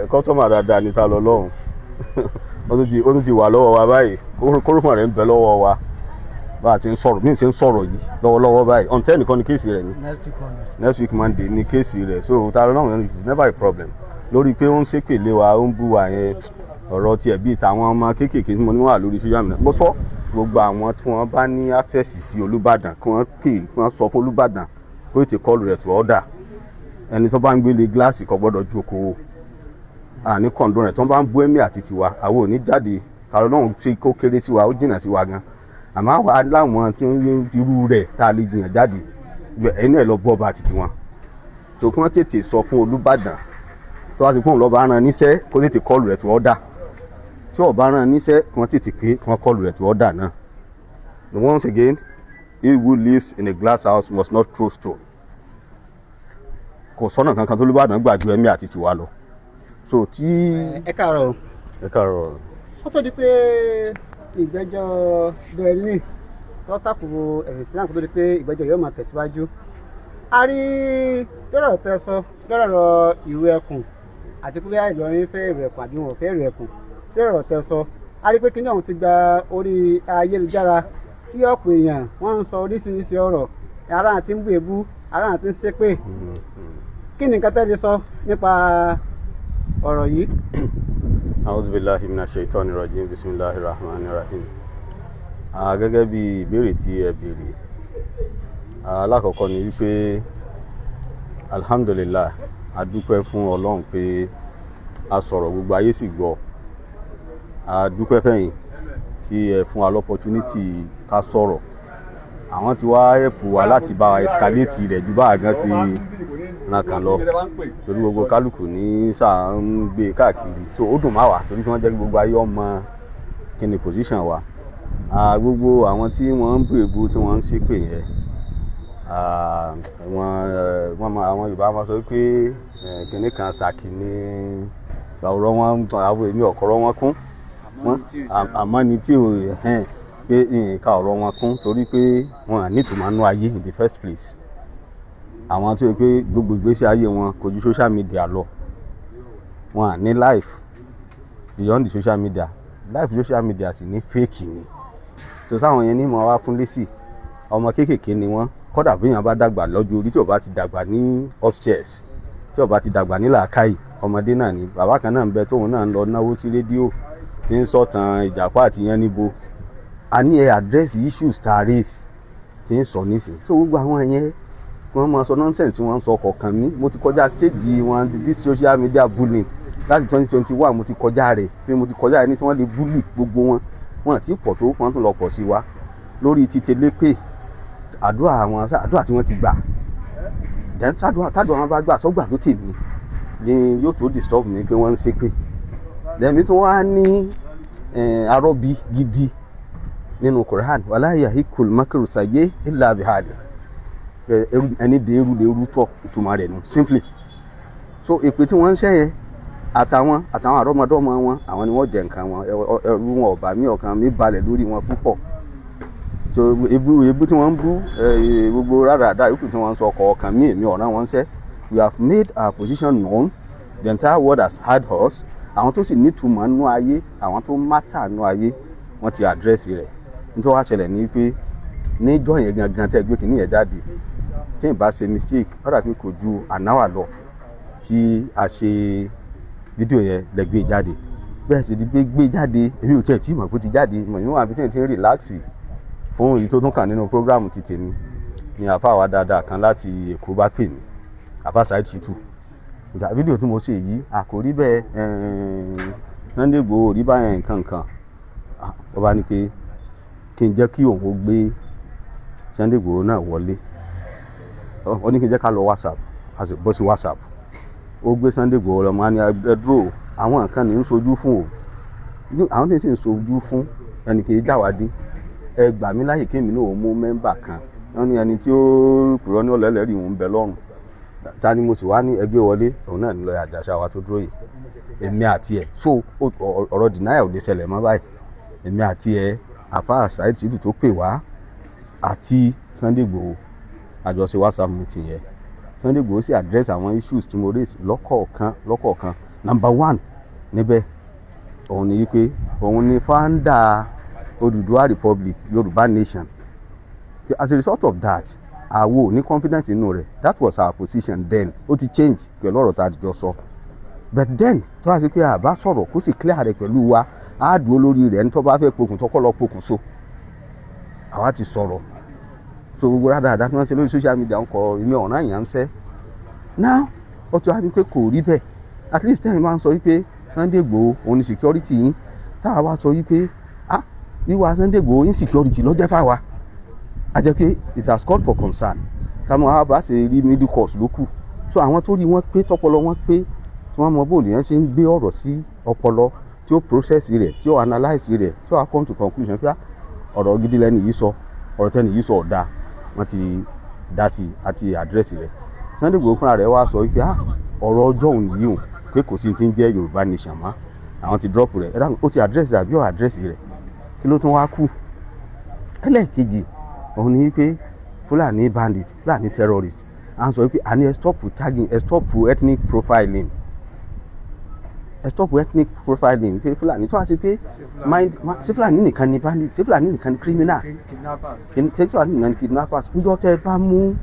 Customer dáadáa ní Ta lọ́lọ́run. Ó tún ti wà lọ́wọ́ wa báyìí. Kórópọ̀n rẹ̀ ń bẹ lọ́wọ́ wa bá a ti ń sọ̀rọ̀, bí n ṣe ń sọ̀rọ̀ yìí lọ́wọ́lọ́wọ́ báyìí. On 10 nìkan ni case rẹ̀ ni. Next week Monday. Next week Monday ni case rẹ̀. So Ta lọ́lọ́run is never a problem. Lórí pé ó ń ṣépè lé wa, ó ń bú wa yẹn, ọ̀rọ̀ tiẹ̀ bíi tàwọn ọmọ kéékèèké tí mo ní wà lórí social media. Mo sọ, gbogbo àwọn tí wọ́n bá ní access sí Olúbàdàn, kí wọ́n pè, kí wọ́n sọ fún Olúbàdàn kó tètè call rẹ̀ to order. Ẹni tó bá ń gbélé gíláàsì kò gbọ́dọ̀ jókòó. Àní kọ̀ǹdọ̀ rẹ̀ tó bá ń bú ẹ̀mí àti tiwa, àwọn ò ní jáde. Kàrọ̀ náà ṣe kó kéré sí wa, ó jìnnà sí wa gan, àmọ́ àwa láwọn tí ń irú rẹ̀ tá a lè gbìyànjú jáde. Ẹ̀yin náà lọ bọ́ ọba àti tiwọn tó, kí wọ́n tètè sọ fún Olúbàdàn, tó bá ti kóun lọ́ba rán níṣẹ́, kó tètè call rẹ̀ to order. Tí ó bá rán níṣẹ́, kí wọ́n tètè pé kí wọ́n call rẹ̀ to order náà. Once again, he who lives in a glass house must not throw stone. Kò sọ́nà kankan tó Olúbàdàn gbà ju ẹ̀mí àti tiwa lọ. So tí. Ẹ káàárọ̀ o. Ẹ káàárọ̀. Kó tó di pé ìgbẹ́jọ́ Berlin tó tako ẹ̀sìn Islam, kó tó di pé ìgbẹ́jọ́ yóò máa tẹ̀síwájú, a rí lọ́rọ̀ tẹ́ sọ lọ́rọ̀ ìlú ẹkùn àti pé bóyá Ìlọrin fẹ́ ìlú ẹkùn àbí wọn ò fẹ́ ìlú ẹkùn. Lọ́rọ̀ tẹ́ sọ, a rí pé kíní ọ̀hún ti gba orí ayélujára, tí ọ̀pọ̀ èèyàn wọ́n ń sọ oríṣiríṣi ọ̀rọ̀, ara àti ń bú èbú, ara àti ń ṣépè. Kí ni nǹkan tẹ́ lè sọ nípa ọ̀rọ̀ yìí? A'udhu billahi minash shaitani rajim. Bismillahir rahmanir rahim. Gẹ́gẹ́ bí ìbéèrè tí ẹ béèrè, alákọ̀ọ́kọ́ ni wípé alhamdulillah, a dúpẹ́ fún Ọlọ́run pé a sọ̀rọ̀, gbogbo ayé sì gbọ́. A dúpẹ́ fẹ̀yìn tí ẹ fún wa l'opportunity ká sọ̀rọ̀. Àwọn tí wá help wa láti bá wa escalate rẹ̀ ju bá a gan sí ran kan lọ, torí gbogbo kálukú ní sáà ń gbé káàkiri. So ó dùn má wà torí kí wọ́n jẹ́ kí gbogbo ayé ọmọ kí ni position wa. Gbogbo àwọn tí wọ́n ń bú èbú, tí wọ́n ń ṣépè yẹn, wọ́n máa, àwọn Yorùbá máa sọ pé kinní kan ṣàkì ní ọ̀rọ̀ wọn. Àwọn èmi ọ̀kọ̀rọ̀ wọn kún, àmọ́ ni tí ò hẹ́n pé nǹkan ọ̀rọ̀ wọn kún, torí pé wọn à nítumọ̀ nú ayé in the first place. Àwọn tó yẹ pé gbogbo ìgbésí ayé wọn kò ju social media lọ, wọn à ní life beyond the social media. Life social media sì ní fake ni. So sáwọn yẹn ní mọ̀ wá fún lésì. Ọmọ kéékèèké ni wọ́n. Kódà bí èèyàn bá dàgbà lọ́jọ́ orí, tí ò bá ti dàgbà ní upstairs, tí ò bá ti dàgbà ní làákàyè, ọmọdé náà ni. Bàbá kan náà ń bẹ tóun náà ń lọ náwó sí rédíò, tí ń sọ̀tàn ìjàpá àti yẹn níbo. A ní ẹ address issues tá a raise tí ń sọ nísìn. So gbogbo àwọn yẹn, wọ́n máa sọ nonsense tí wọ́n ń sọ kọ̀ọ̀kan mi. Mo ti kọjá stage wọn. This social media bullying láti 2021, mo ti kọjá rẹ̀, pé mo ti kọjá ẹni tí wọ́n lè bully. Gbogbo wọn, wọn àti pọ̀ tó wọ́n tún lọ pọ̀ sí wa lórí títẹ lépè. Àdúrà àwọn, àdúrà tí wọ́n ti gbà, then tádùá wọn bá gbà sọ́gbà tó tèmi ni yóò tó disturb mi pé wọ́n ń ṣépè. Lẹ́mi tó wá ní arọ́bí gidi nínú Quran, wala yahiqul makru sayyi illa bihali. Ẹni dé eru lè rú tọ̀, ìtumọ̀ rẹ̀ nù simply. So èpè tí wọ́n ń ṣẹ́ yẹn, àtàwọn àrọ́mọdọ́mọ wọn, àwọn ni wọ́n jẹ nǹkan wọn. Ẹrú wọn ọ̀bà mí, ọ̀kan mi balẹ̀ lórí wọn púpọ̀. So ebú tí wọ́n ń bú, gbogbo rárá yòókù tí wọ́n ń sọ kọ̀ọ̀kan mí, èmi ọ̀ràn wọn ń ṣẹ́. We have made our position known. The entire world has heard us. Àwọn tó sì nítumọ̀ nú ayé, àwọn tó matter nú ayé, wọ́n ti address rẹ̀. Nítorí wàá ṣẹlẹ̀ ní pé níjọ́ yẹn gangan tẹ́ gbé kìíní yẹn jáde, tí n bá ṣe mistake, ó dà pé kò ju an hour lọ tí a ṣe fídíò yẹn lẹ gbé jáde. Bẹ́ẹ̀ sì di gbé jáde, èmi ò tiẹ̀ tí mọ̀ pé ó ti jáde. Mọ̀ níwọ̀n àbí tí n ti ń relax fún èyí tó tún kà nínú program ti tèmi ni àfa wa dáadáa kan láti Èkó bá pè mí, àfa Saheed Shittu. Ìgbà fídíò tí mo ṣe yìí, àkórí bẹ́ẹ̀, Sunday Igboho rí báyẹn nǹkan kan. Ó bá ní pé kí n jẹ́ kí òun ó gbé Sunday Igboho náà wọlé. Ó ní kí n jẹ́ ká lọ WhatsApp, a sì bọ́ sí WhatsApp. Ó gbé Sunday Igboho lọ. Máa ní ẹ dúró, àwọn nǹkan ní ń sojú fún o, àwọn tí ń sì ń sojú fún ẹnì kì í jáwádé. Ẹ gbà mí láyè kémi náà ó mú member kan. Wọ́n ní ẹni tí ó pùrọ́ ní ọ̀lẹ́lẹ́rìí òun ń bẹ lọ́rùn. Ta ni mo sì wá ní ẹgbẹ́ wọlé? Òun náà ní lọ́ọ̀yà Àjàṣà wa tó dúró yìí, èmi àti ẹ̀. So ọ̀rọ̀ denial ò lè ṣẹlẹ̀ mọ́ báyìí. Èmi àti ẹ̀, àfa Saheed Shittu tó pè wá àti Sunday Igboho, àjọṣe WhatsApp meeting yẹn. Sunday Igboho sì address àwọn issues tí mo raise lọ́kọ̀ọ̀kan lọ́kọ̀ọ̀kan. Number one níbẹ̀, òun ni wípé òun ni founder Odùduwà Republic, Yorùbá Nation. As a result of that, àwo ní confidence inú rẹ̀. That was our position then. Ó ti change pẹ̀lú ọ̀rọ̀ tá a jọ sọ, but then tó a sì pé àbá sọ̀rọ̀ kó sì clear rẹ̀ pẹ̀lú wa, á dúró lórí rẹ̀. Ní tó bá fẹ́ pokùn tó kọ́ lọ pokùn so, àwa ti sọ̀rọ̀. So gbogbo rádaràdá tí wọ́n ṣe lórí social media ń kọ ìmí ọ̀ràn èèyàn ń sẹ́ now. Ó ti wá ní pé kò rí bẹ́ẹ̀. At least tẹ́yìn máa ń sọ wípé Sunday Igboho òun ni security yín, táwa wá sọ wípé, ah, wíwá Sunday Igboho, insecurity ló jẹ́ fáwa, a jẹ́ pé it has called for concern. Kámọ́ a bá ṣe rí middle course ló kù. So àwọn tó rí wọn pé, tọpọlọ wọn pé, tí wọ́n mọ bóòlù yẹn ṣe ń gbé ọ̀rọ̀ sí ọpọlọ, tí ó process rẹ̀, tí ó analyse rẹ̀, tí ó wá come to conclusion pé ọ̀rọ̀ gidi lẹ́ni yìí sọ, ọ̀rọ̀ tẹ́ni yìí sọ ọ̀dà, wọ́n ti dá sí àti address rẹ̀. Sunday Igboho fúnra rẹ̀ wá sọ wípé, ah, ọ̀rọ̀ ọjọ́ òun yìí hùn pé kò sí ti ń jẹ́ Yorùbá Nation mọ́, àwọn ti drop rẹ̀. Ẹ dáhùn, ó ti address rẹ̀ àbí ó address rẹ̀? Kí ló tún wá kù? Ẹlẹ́ẹ̀kejì, òun ni wípé Fúlàní bandit, Fúlàní terrorist, à ń sọ wípé àní ẹ stop tagging, ẹ stop ethnic profiling, ẹ stop ethnic profiling, pé Fúlàní tó wá sí pé mind. Ṣé Fúlàní nìkan ni bandit? Ṣé Fúlàní nìkan ni criminal? Kidnappers. Ṣé Fúlàní nìkan ni kidnappers? Níjọ́ tẹ́ ẹ bá mú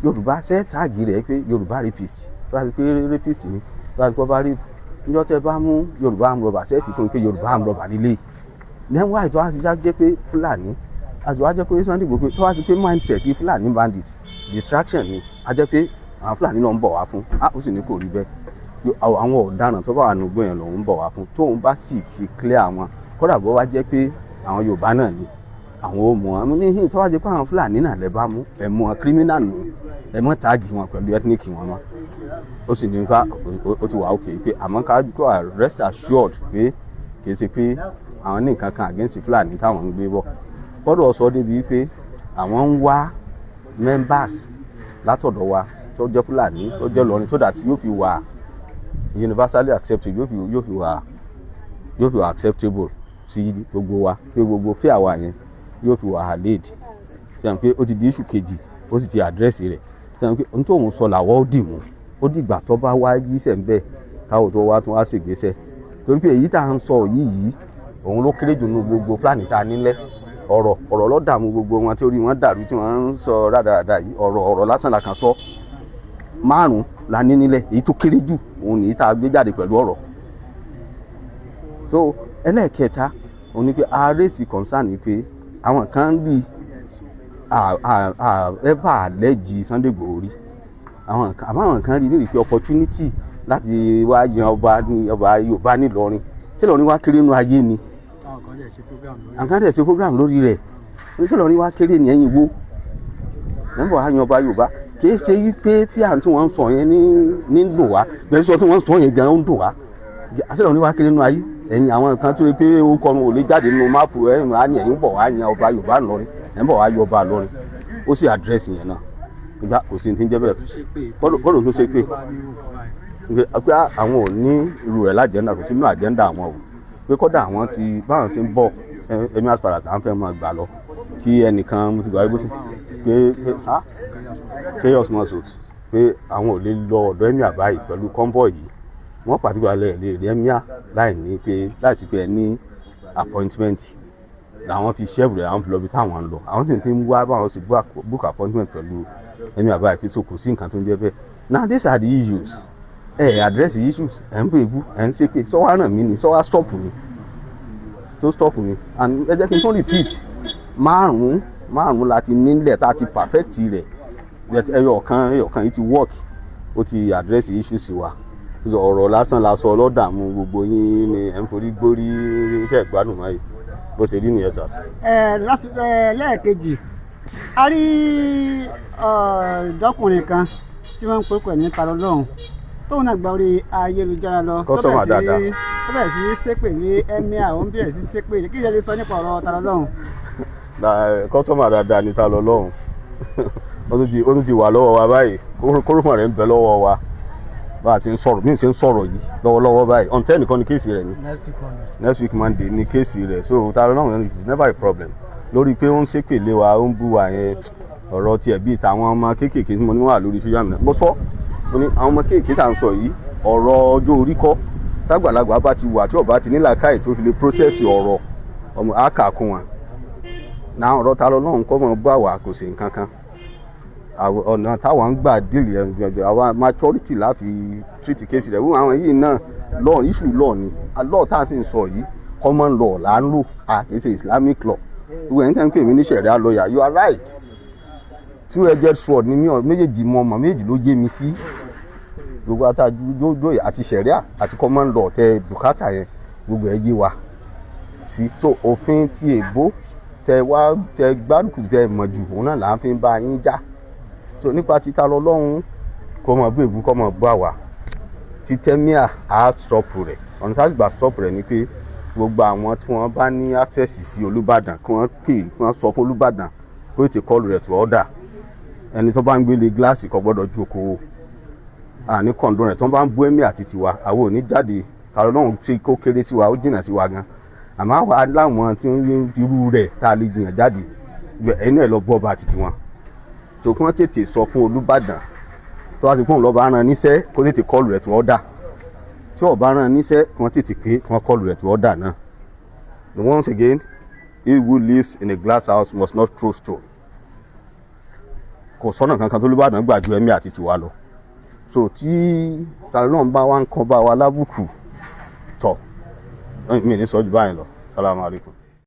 Yorùbá, ṣe tag rẹ̀ pé Yorùbá rapist? Tó wá sí pé rapist ni, tó wá sí pé ọba rape. Níjọ́ tẹ́ ẹ bá mú Yorùbá armed robber, ṣe fi kún pé Yorùbá armed robber nílé? Then why tó wá sí jẹ́ pé Fúlàní àti wá jẹ́ pé Sunday Igboho, tó wá sí pé mindset Fúlàní bandit distraction ni, a jẹ́ pé àwọn Fúlàní náà ń bọ̀ wá fún a. Ó sì ní kò rí bẹ́ẹ̀, àwọn ọ̀daràn tó bá wà nùgbọ́ yẹn lòun ń bọ̀ wá fún. Tóun bá sì ti clear àwọn, kódà bó wá jẹ́ pé àwọn Yorùbá náà ni àwọn ò mú wọn ní hìn, tó wá jẹ́ pé àwọn Fúlàní náà lè bá mú ẹ̀ mú wọn, criminal nù, ẹ̀ mọ́ tag wọn pẹ̀lú ethnic wọn mọ́. Ó sì ní ká ó ti wà òkè pé àmọ́ ká go rest assured pé kì í ṣe pé àwọn ní nǹkan kan against Fúlàní táwọn ń gbé bọ̀. Kọ́dọ̀ sọ débi pé àwọn ń wá members látọ̀dọ̀ wa tó jẹ́ Fúlàní, tó jẹ́ Ìlọrin, so that yóò fi wà universally accepted, yóò fi wà acceptable sí gbogbo wa, pé gbogbo fear wa yẹn yóò fi wà allayed. Sẹ́yìn pé ó ti di issue kejì, ó sì ti address rẹ̀. Sẹ́yìn pé ohun tó ń sọ làwọ́ ó dì mú, ó dìgbà tó bá wá yíṣẹ́ ń bẹ̀ káwọ́ tó wá tún wá ṣègbésẹ̀, torí pé èyí tá à ń sọ yìí, òun ló kéré jù nínú gbogbo plan tá a nílẹ̀. Ọ̀rọ̀ ọ̀rọ̀ ló dààmú gbogbo wọn tí orí wọn dàrú, tí wọ́n ń sọ rádaràda yìí. Ọ̀rọ̀ ọ̀rọ̀ lásán la kàn sọ. Márùn la ní nílẹ̀, èyí tó kéré jù òun nìyí tá a gbé jáde pẹ̀lú ọ̀rọ̀. So ẹlẹ́ẹ̀kẹta, òun ni pé a raise concern ni pé àwọn kan rí ever allege Sunday Igboho rí àwọn kan, àmọ́ àwọn kan rí ní pé opportunity láti wá yan ọba ní ọba Yorùbá nílọrin. Tí Ìlọrin wá kéré nínú ayé ni? Àwọn kan dẹ̀ ṣe program lórí. Àwọn kan dẹ̀ ṣe program lórí rẹ̀ ní tí Ìlọrin wá kéré ní ẹ̀yìn wo nẹ́bọ̀ wá yan ọba Yorùbá. Kì í ṣe wípé fíà tí wọ́n ń sọ yẹn ní ń dùn wá bẹ́ẹ̀, sọ tí wọ́n ń sọ yẹn gan ń dùn wá. Àti Ìlọrin wá kéré nínú ayé ẹ̀yìn àwọn kan tó yẹ pé ó kọrun ò lè jáde nínú map ẹ̀yìn á ní ẹ̀yìn bọ̀ wá yan ọba Yorùbá ńlọrin, ẹ̀ ń bọ̀ wá yọ ọba lọrin. Ó sì address yẹn náà nígbà kò sí ní ti ń jẹ́ bẹ́ẹ̀. Kọ́dọ̀ tó ṣe pé Tó bá ní irú nǹkan báyìí. Pé àwọn ò ní irú rẹ̀ l'agenda, kò sí nínú agenda àwọn o, pé kọ́dà àwọn ti báwọn ṣe ń bọ̀ ẹ̀mí as far as àwọn fẹ́ máa gbà lọ kí ẹnìkan mo ti gbà wípé pé ah, chaos muscles, pé àwọn ò lè lọ ọ̀dọ̀ emir báyìí pẹ̀lú convoy yìí. Wọ́n particularly lè rí emir láì ní pé láì sí pé ẹ ní appointment. Làwọn fi ṣẹ́ẹ̀bù rẹ̀, àwọn fi lọ bí táwọn ń lọ. Àwọn sì ti ń wá báwọn sì book appointment pẹ̀lú emir báyìí, pé so kò sí nǹkan tó ń jẹ́ bẹ́ẹ̀. Now these are the issues. Ẹ address the issues, ẹ ń bèbú, ẹ ń ṣépè, sọ́wọ́ ràn mí ni, sọ́wọ́ stop ni tó stop ni. And ẹ jẹ́ kí n tún repeat, márùn-ún márùn-ún la ti nílẹ̀ tá a ti perfect rẹ̀. But ẹyọ kan yìí ti work, ó ti address issues wa. So ọ̀rọ̀ lásán la sọ lọ́dààmú gbogbo yín ni ẹ̀ ń forí gbórí tẹ̀ gbádùn báyìí. Bó ṣe rí nìyẹn sàs. Ẹ láti ẹ lẹ́ẹ̀kejì, a rí ọ̀dọ́kùnrin kan tí wọ́n ń pè pẹ̀ ní Talọ́lọ́hún, tóun náà gba orí ayélujára lọ, tó Customer bẹ̀rẹ̀ sí dáadáa. tó bẹ̀rẹ̀ sí ṣépè ní emir, òun bẹ̀rẹ̀ sí ṣépè. Kí ìjẹ́ lè sọ nípa ọ̀rọ̀ Talọ́lọ́hún? Customer dáadáa ní Talọ́lọ́hún. Ó tún ti wà lọ́wọ́ wa báyìí. Kórópọ̀n rẹ̀ ń bẹ lọ́wọ́ wa bá a ti ń sọ̀rọ̀, bí n ṣe ń sọ̀rọ̀ yìí lọ́wọ́lọ́wọ́ báyìí. On 10 nìkan ni case rẹ̀ ni. Next week Monday. Next week Monday ni case rẹ̀. So Talọ́lọ́hún is never a problem. Lórí pé ó ń ṣépè lé wa, ó ń bú wa yẹn, ọ̀rọ̀ tiẹ̀ bíi tàwọn ọmọ kéékèèké tí mo ní wà lórí social media, mo sọ, mo ní àwọn ọmọ kéékèèké tá à ń sọ yìí, ọ̀rọ̀ ọjọ́ orí kọ́. Tágbàlagbà bá ti wà tí ọba ti nílàákàyè tó fi lè process ọ̀rọ̀ ọmọ àkàkùn wọn náà, ọ̀rọ̀ ta lọ́lọ́run kọ́ mọ́ bá wà, kò sí nǹkan kan. Ọ̀nà táwọn ń gbà deal ẹ̀, àwa maturity láfi treat case rẹ̀. Wọ́n àwọn yìí náà, law, issue law ni. Law tá a sì ń sọ yìí, common law là ń lò, a kì í ṣe Islamic law. Ìwé ẹni tẹ́ ń pè mí ní Sharia lawyer, you are right. Two edged sword ni mí. Méjèèjì mọ ọmọ méjèèjì ló yé mi sí. Gbogbo àtàjújójó àti Sharia àti common law tẹ bùkátà yẹn, gbogbo ẹ yé wa sí. So òfin ti èbó tẹ wá tẹ gbárùkù tẹ mọ̀ jù, òun náà là ń fi bá yín já. So nípa títa lọ lọ́hùn, kó mọ̀ bú èbú, kó mọ̀ bú àwa. Títẹ́míà á stop rẹ̀. Ọ̀nà tá a sì gbà stop rẹ̀ ni pé gbogbo àwọn tí wọ́n bá ní access sí Olúbàdàn, kí wọ́n pè, kí wọ́n sọ fún Olúbàdàn kó tètè call rẹ̀ to order. Ẹni tó bá ń gbélé gíláàsì kò gbọ́dọ̀ jókòó. Àní kọ̀ǹdọ̀ rẹ̀ tó bá ń bú ẹ̀mí àti tiwa, àwọn ò ní jáde. Kàrọ̀ náà ṣe kó kéré sí wa, ó jìnnà sí wa gan, àmọ́ àwa láwọn tí ń irú rẹ̀ tá a lè gbìyànjú jáde. Ẹ̀yin náà lọ bọ́ ọba àti tiwọn tó, kí wọ́n tètè sọ fún Olúbàdàn tó wá sí fóun lọ́ba rán níṣẹ́, kó tètè call rẹ̀ to order. Tí ọba rán níṣẹ́, kí wọ́n tètè pé kí wọ́n call rẹ̀ to order náà. Once again, he who lives in a glass house must not throw stone. Kò sọ́nà kankan tó Olúbàdàn gbà ju ẹ̀mí àti tiwa lọ. So tí tàbí náà bá wá ń kọ́ bá wa lábùkù tọ̀, mi ní sọ ju báyìí lọ. Salamu alaykum.